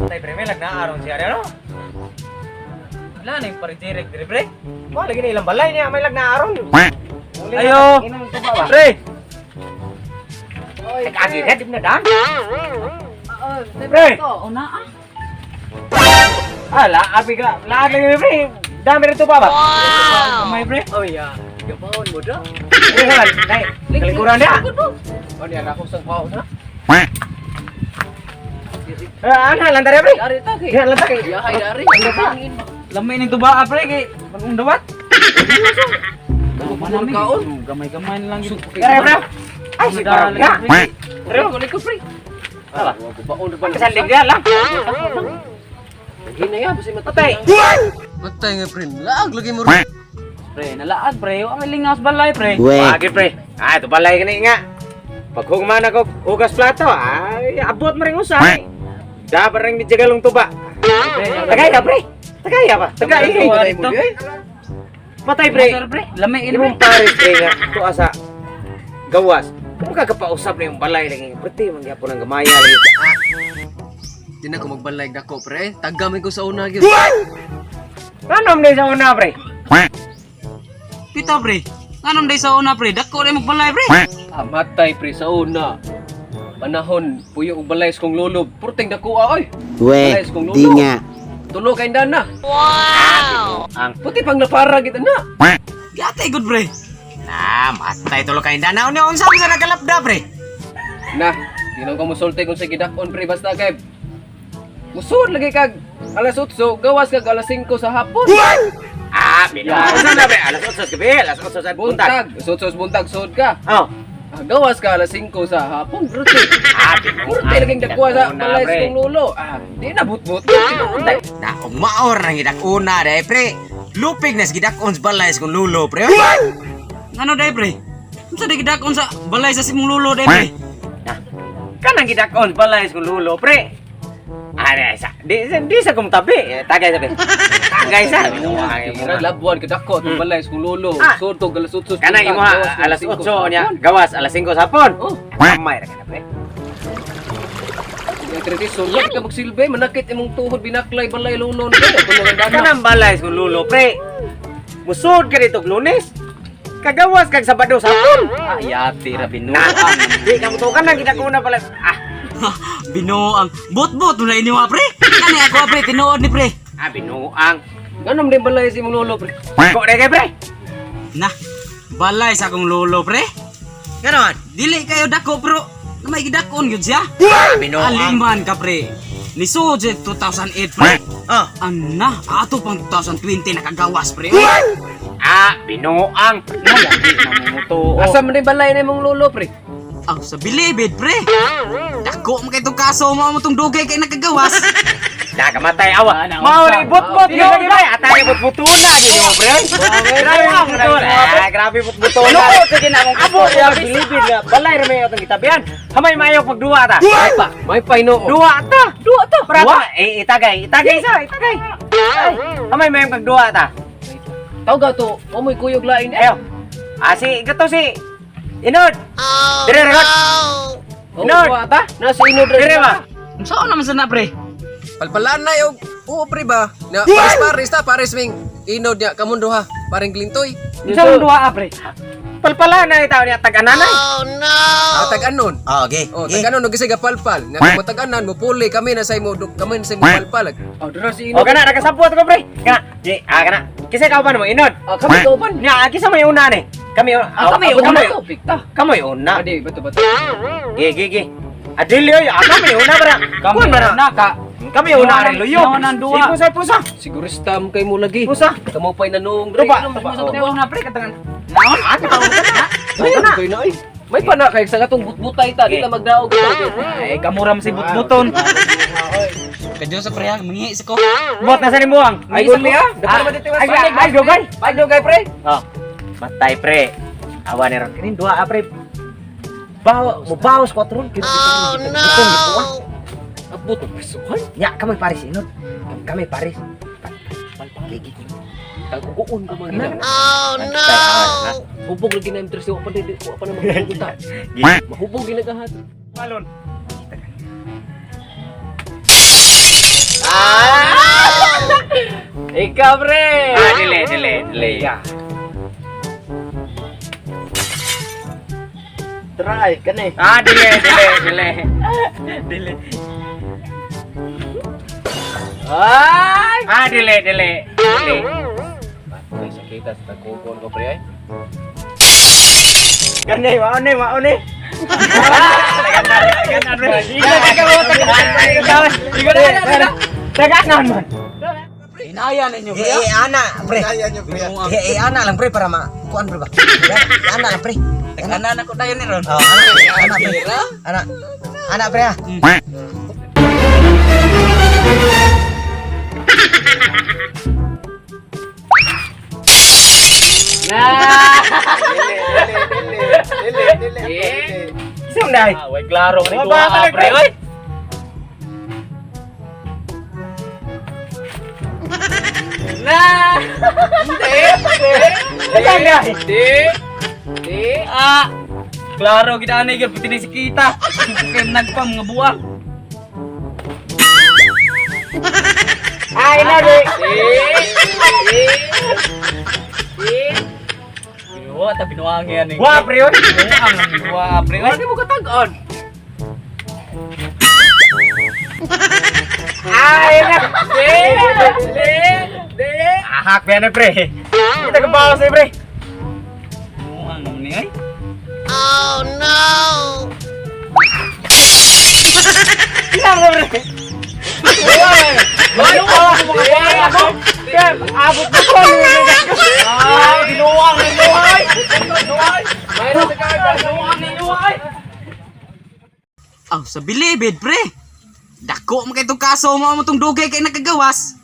Tay pre, may lagnaaron siya ano? Wala na yung pare-direct dire, pre. Mo lagi na ilang balay niya, may lagnaaron. Ayo. Pre. Agi na di na dan. Pre. Oh, na ah. Ala, abi ka. Laag lagi pre. Dami rito pa ba? Kamay, pre. Oh yeah. Gabaon mo da. Eh, nay, kalikuran niya. Oh niya na ako sa kwao na. Eh, ana lang tare pre. Dari ta kay. Yan lang ta kay. Ya hay dari. Lamay ning tuba, ah, pre, kay bagong dawat. Manami kaon. Gamay-gamay na lang yun. Pre, pre. Ay, si parang ka. Pre, ko ko pre. Ala. Baon ba? Kasandig niya lang. Ginaya ba si Patay. Matay nga pre. Laag lagi mo. Pre, nalaag, pre. Wa may lingaw sa balay, pre. Wagi pre. Ah, ito balay kani nga. Pag hugman ako hugas plato, ay abot mo rin usay. Dapat rin mijagalong tuba. Tagay ka pre. Tagay ka ba? Tagay. Patay pre. Sir, pre. Lamay ini, pre. Imong pares pre nga to asa gawas. Kung kakapausap na yung balay lagi, pwede man gyapon ang gamaya lagi. Di na ko magbalay dako pre. Tagamin ko sa una gyud. Ano man sa una pre? Pito, pre. Nganong day sa una, pre? Dako rin magbalay, pre. Ah, matay pre sa una. Panahon puyo og balay sa kong lolo. Purting dako ah, oy. We, Balay sa kong lolo. di nga. Tulo kay na. Ang Puti pang napara gid na. Gate good, pre. Na, matay tulo kay danaw niya unsa man sa nagalapda pre. Na, di na ko musulti kung sa gidakon pre basta kay musud lagi kag alas 8, gawas kag alas 5 sa hapon. Ah, bino. Unsa na pre? Alas 8 sa gabi, alas 8 sa buntag. Buntag, alas 8 sa buntag sud ka. Oh. Ah, gawas ka alas 5 sa hapon, brute. Ah, bino. Purte lagi dako sa balay sa kong lolo. Ah, di na butbut. Na, umaor nang gidak-una dai pre. Lupig nas gidak-on sa balay sa kong lulo pre. Ngano day, pre? Unsa day gidakon sa balay sa simong lulo day, pre? Na, kanang gidak-on sa balay sa kong lulo pre. Are sa di di sa kong tabi. Eh, tagay sabi. Tagay sa. Murag labuan ka dako atong balay sa kong lolo. Ah. Sud to alas 8 sa Kanang buntag, imo gawas ka alas 5 8 sa niya, hapon. gawas alas 5 sa hapon. Oh. Kamay ra kana pre. Yung tradisyon, lagi ka magsilbi, manakit imong tuhod, binaklay, balay, lolo, na kaya, tulungan dana. Kanang balay sa kong lulo pre. Musod ka dito Lunes. Kagawas kag Sabado sa hapon. Ayati ra Na, binuang. di ka mutukan nang gidak-una pala. Ah, Binuang. Bot-bot wala ini wa, pre. Kani ako, pre, tinuod ni pre. ah binuang. Ganun din balay si imong lolo, pre. Ko dai kay pre. Na, balay sa akong lolo, pre. Ganon. Dili kayo dako, pero na may gidakon gyud siya. Ah, binuang. Aliman ka, pre. Nisod siya 2008, pre. Oh. Ana, ato pang 2020 nakagawas, pre. Ah, binuang. Nalagi namumutuo. Asa man din balay na imong lolo, pre? Aw, sa bilibid, pre. Dako mo kay tong kaso mo mo tong dugay kay nakagawas. Nakamatay awa. Ah, naunsa. Mao ni butbut yun lagi pre. Atay butbutuna di mo pre. Grabe butbutuna. Ah, grabe butbutuna. Lukot sa ginamong Abo ya bilibid nga balay ra may atong gitabian. Hamay maayo pagduwa ta. May pa, may pa inoo. Duwa ta. Duwa ta. Duwa. Eh itagay, itagay sa, itagay. Ay, hamay maayo pagduwa ta. Tawag to, omoy kuyog lain eh. Ayo. Ah, si gato si Inod. Dire ra. Oh, Inod. duwa ta? Nasa inod ra. Dire ba? Saan naman sana, pre? Palpalan na yung oo pre ba? Na pares pares ta, pares ming inod niya kamon duha, paring glintoy. Unsa man duha, ah, pre? Palpala na itaw niya tag-ananay. Ah, tag-anon. Oh, okay. Oh, tag-anon og isa palpal. Na kung matag-anan mo puli kami na sa imo kami na sa imo palpal. Oh, dira si O inod. kana nakasabot ko pre. Kana. Di, ah kana. Kisa ka ba mo Inod? Ah, kami kauban. Nya, kisa may una ni. Kami Ah, kami kami una to, pikta. Kami una. Adi, bato bato. Ge ge ge. Adili oy, ah, kami una bara. Kami Kuan bara. una ka. Kami una rin luyo. Nauna ang duwa. Sige, Pusa pusa. Sigurista mo kay mo lagi. Pusa. Kamo pa'y nanuong dre. Tuba, Ano, tuba. mas sa Naon na, pre, katangan. Naon? Ah, na. Ay, na. Kayo na ay. May pana kay sa katong butbutay ta, di ta magdaog ta. Ay, kamuram si butbuton. Kadyo sa pre, ha, mangi sa ko. Bot na sa nimuang. Ay, guli ah. Dapat naman dito Ay, ay, dugay. Ay, dugay pre. Oh. Matay pre. Awa ni ron kinin duha ah, pre. Baw, mubawas ko atron. Oh no. Abot og pisuhan. Nya, kami pares inod. Kami pares. Gigi. Taguon ko man gina. Oh no. Hubog lagi na interest wa pa di wa pa na maghugot ta. Mahubog ginagahat. Balon. Ikaw, pre. Ah, dili, dili, dili. Try kani. Ah, dili, dili, dili. Dili. Ay! Ah, dili, dili. Dili. Ay, sakita sa tagkukon ko, pre, ay. Gani, mao ni, mao ni. Taganan, pre. Taganan man. Inaya ninyo pre. Eh, ana, pre. Eh, ana lang pre para ma kuan pre ba. Ana lang pre. Taganan ako dayon ni ron. Oh, ana, ana pre. Ana. Ana pre ah. Isang dai. Ah, way klaro ni Wala kuha, ka na, pre, pre. oy. Na! Hindi! Isang dai. Di! Di! Ah. Klaro gid ani gyud piti ni si kita. Kay nagpa mga buwang. Ay, na di. Di! Di! Di! Binuwa ta binuang yan eh. Wa, pre, oy. Binuang ang binuwa pre. Wala mo katag-on. Ay, na. Di! Di! Di! Ahak ba na pre. Kita ka bawas eh, pre. Binuang naman ni ay. Isang na pre. Ano ka? Ako. Kev, abot na ko. Ah, binuang ninyo ay. Mayroon sa kagad. Binuang ninyo ay. Aw, sa bilibid pre. Dako man kay tong kaso mo mo tong dugay kay nakagawas.